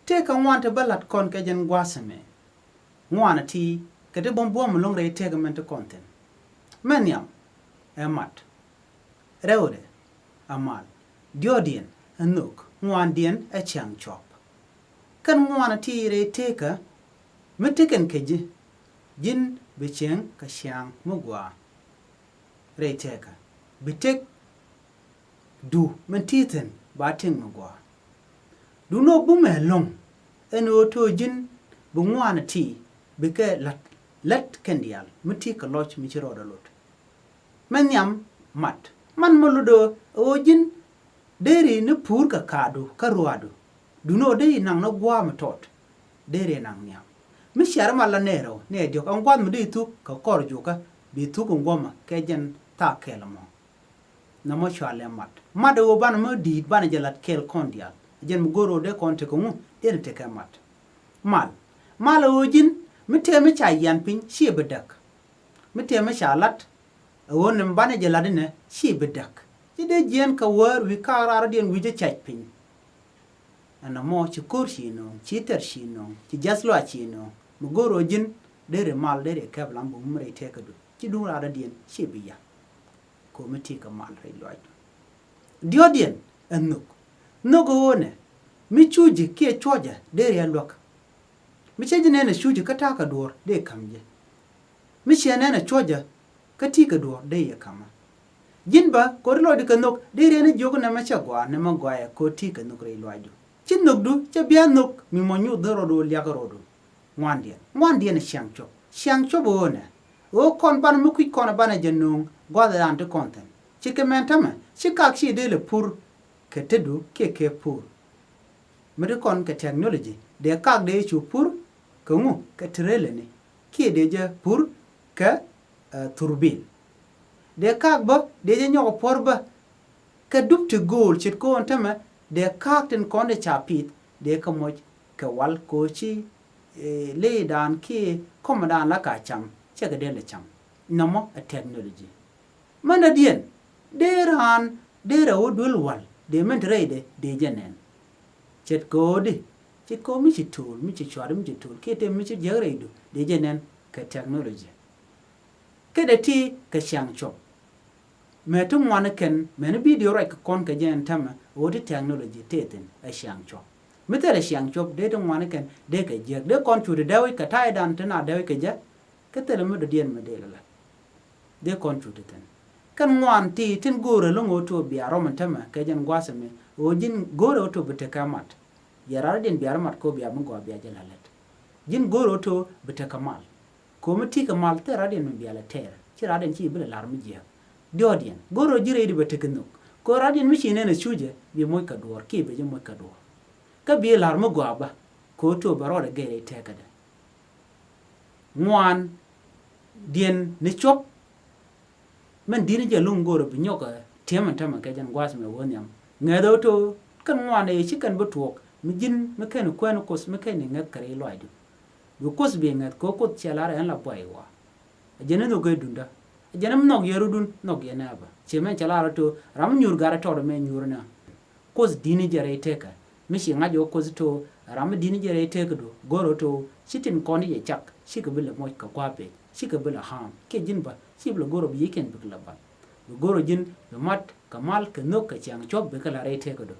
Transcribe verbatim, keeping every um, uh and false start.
Tëëkä ŋuan ti bä la̱t kɔn kɛ jɛn gua̱a̱th ɛmɛ. Ŋuan ɛ ti kɛ ti buɔ̱m buɔ̱m ɛlɔ̱ŋ rɛy tëëkä mɛn ti kɔn thi̱n. Mɛ nhiam ɛ mat. Rɛwdɛ ɛ mal. Diɔ̱ɔ̱kdiɛn ɛ nhök. Ŋuandiɛn ɛ ciaŋ cuɔp. Kɛn ŋuan ɛ ti rɛy tëëkä mi tekɛn kɛ ji̱, ji̱n bi cieŋ kɛ ciaŋ mi gua̱a̱. Rɛy tëëkä bi tek du min ti thi̱n ba tieŋ mi gua̱a̱. Duundɛ ɣöö bumɛ ɛlɔ̱ŋ ɛn ɣöö to̱ ji̱n bi ŋuan ɛ ti bikɛ la̱t, lät kɛn diaal mi ti kɛ lɔc mi ci rɔɔdɛ lot. Mɛ nhiam mat. Man mi lotdɛ ɣöö ji̱n deri ni pur kɛ kaadu kä ruaadu. Duundɛ ɣöö deri naŋ ni gua̱a̱ mi tɔt. Deri naŋ nhiam. Mi ciar mal la nɛɛrɛ ɣöö nɛɛ diɔ̱k ɛn gua̱a̱th mi deri thuk kɛ kɔr jukä bi thuk in guɔ̱mä kɛ jɛn thaak kɛl ɛmɔ. Nɔmɔ cɔalɛ mat. Mat ɛ ɣöö banɛ mi di̱i̱t banɛ jɛ la̱t kɛɛl kɔn diaal. Jɛn mi go̱o̱r ɣöö dee kɔn tekɛ ŋu dee ni tekɛ mat. Mal. Mal ɛ ɣöö ji̱n mi tëë mi ca yian piny ci bi däk. Mi tëë mi ca la̱t ɛ ɣöö ni mi banɛ jɛ la̱t inɛ ci bi däk. Ci dee jiɛɛn kɛ wäär wi̱i̱ kaak raarɔdiɛn wi̱i̱ jɛ cac piny. Ɛn nɔmɔ ci ko̱r ci nööŋ, ci thɛr ci nööŋ, ci jiath luaac ci nööŋ. Mi go̱o̱r ɣöö ji̱n deri mal deri kɛp lam bi mum rɛy tëëkädu. Ci duŋ raarɔdiɛn ci bi yian. Ko̱mi ti kɛ mal rɛy luaacdu. Diɔ̱ɔ̱kdiɛn ɛ nhök. Nhök ɛ ɣöö nɛ mi cuuci kiɛ cuɔ̱cä deri ɛ luäk. Mi cä ji̱ nɛn ɛ cuuci kä ta̱a̱ kɛ duɔ̱ɔ̱r dee ka̱m jɛ. Mi ciɛ nɛn ɛ cuɔ̱cä kä ti kɛ duɔ̱ɔ̱r dee yɛ ka̱mä. Ji̱n bä ko̱ri lɔcdi kɛ nhök dee riɛn i̱ jiök nɛmɛ cɛ gɔaa nɛmɛ gɔaa yɛ ko̱ ti kɛ nhök rɛy luaacdu. Ci nhökdu cɛ bia nhök mi mɔ nyuth dhä rɔɔdu liak rɔɔdu. Ŋuandiɛn. Ŋuandiɛn ɛ ciaŋ cuɔp. Ciaŋ cuɔp ɣöö nɛ ɣöö kɔn banɛ mi kui̱c kɔn banɛ jɛ nööŋ gua̱th ɛ an ti kɔn thi̱n. Ci kɛ mɛn tämɛ ci kak ci dee lɛ pur kɛ tetdu kiɛ kɛ pur. Mi ti kɔn kɛ technology dee kak dee cu pur kɛ ŋu kɛ treleni kiɛ dee jɛ pur kɛ thurbil. Dee kak bä dee jɛ nyɔk puɔ̱r bä kɛ dup ti go̱o̱l ce̱tkɛ ɣöö ɛn tämɛ dee ka̱a̱k tin kɔn dee ca pith dee kɛ moc kɛ wal kɛ ɣöö ci leydan kiɛ kɔmɛdan la ka cam cɛ kɛ dee lɛ cam. Nɔmɔ ɛ technology. Mɛn dɔ̱diɛn dee raan dee rɛw wä duel wal dee mɛn ti rɛydɛ dee jɛ nɛn. Ce̱tkɛ ɣöö di ce̱tkɛ ɣöö mi ci to̱o̱l mi ci cuat mi ci to̱o̱l kiɛ tëë mi ci jiäk rɛydu dee jɛ nɛn kɛ technology. Kä dee ti kɛ ciaŋ cuɔp. Mɛ ti ŋuani kɛn mɛni bidio ruac kɛ kɔn kɛ jɛ ɛn tämɛ ɣöö ti technology tëë thi̱n ɛ ciaŋ cuɔp. Mi thilɛ ciaŋ cuɔp dee ti ŋuani kɛn dee kɛ jiäk dee kɔn cu ti dɛɛwic kɛ ta̱ydan ti na dɛɛwic kɛ jɛ. Kä thilɛ mi dɔ̱diɛn mi dee lɛ la̱t. Dee kɔn cu ti thi̱n kɛn ŋuan ti tin go̱o̱rɛ lo̱ŋ ɣöö to̱ bia rɔm ɛn tämɛ kɛ jɛn gua̱a̱th ɛmɛ ɣöö ji̱n go̱o̱rɛ ɣöö to̱ bi tekɛ mat. Yɛ rardiɛn bia rɔm mat kɛ ɣöö bia mi gɔaa bia jɛ la̱t lät. Ji̱n go̱o̱rɛ ɣöö to̱ bi tekɛ mal. Ko̱mi ti kɛ mal thil radiɛn mi bialɛ tɛɛr ci radiɛn ci bi lɛ lar mi jiääk. Diɔ̱ɔ̱diɛn go̱r rɔ ji̱ rɛy di bɛ tekɛ nhök. Ko̱ radiɛn mi ci nɛn ɛ cucɛ bi moc kɛ duɔ̱ɔ̱r kiɛ bɛ ji̱ moc kɛ duɔ̱ɔ̱r. Kä bi lar mi gɔaa bä ko̱ to̱ bɛ rɔɔdɛ gɛr rɛy tɛɛkädɛ. Ŋuan diɛn ni cuɔp. Mɛn di̱t ni jɛ luŋ go̱o̱rä bi nyɔk ɛ tiɛm ɛn tämɛ kɛ jɛn gua̱a̱th mɛ wä nhiam. Ŋäth ɣä to̱ kɛn ŋuan ɛ ci kɛn bi tuɔɔk mi ji̱n mi kɛn kuɛn kuoth mi kɛn i̱ ŋäth kɛ rɛy luaacdu. Bi kuoth bi ŋäth kɛ kuoth cɛ lar ɛn la buay wa. Ɛ jɛn ni nhök ɛ dundä. Ɛ jɛn ni nhɔk yɛ rudun nhɔk yɛ nɛɛbä. Ciɛ mɛn cɛ lar ɣä to̱ ram mi nyuur gat ɛ tɔt ɛmɛ nyuur ɛnɛ. Kuoth di̱t ni jɛ rɛy tëkä mi ci ŋa̱c ɣä kuoth to̱ ram mi di̱t ni jɛ rɛy tëkädu go̱r ɣä to̱ ci tin kɔn ti jɛ cak cikɛ bi lɛ moc kɛ gua̱a̱p pec cikɛ bi lɛ ha̱a̱m kiɛ ji̱n bä ci bi lɛ go̱r ɣä bi yiëëkiɛn bikɛ lɛ bath. Bi go̱r ɣä ji̱n bi mat kɛ mal kɛ nhök kɛ ciaŋ cuɔ̱p bikɛ la rɛy tëkädu.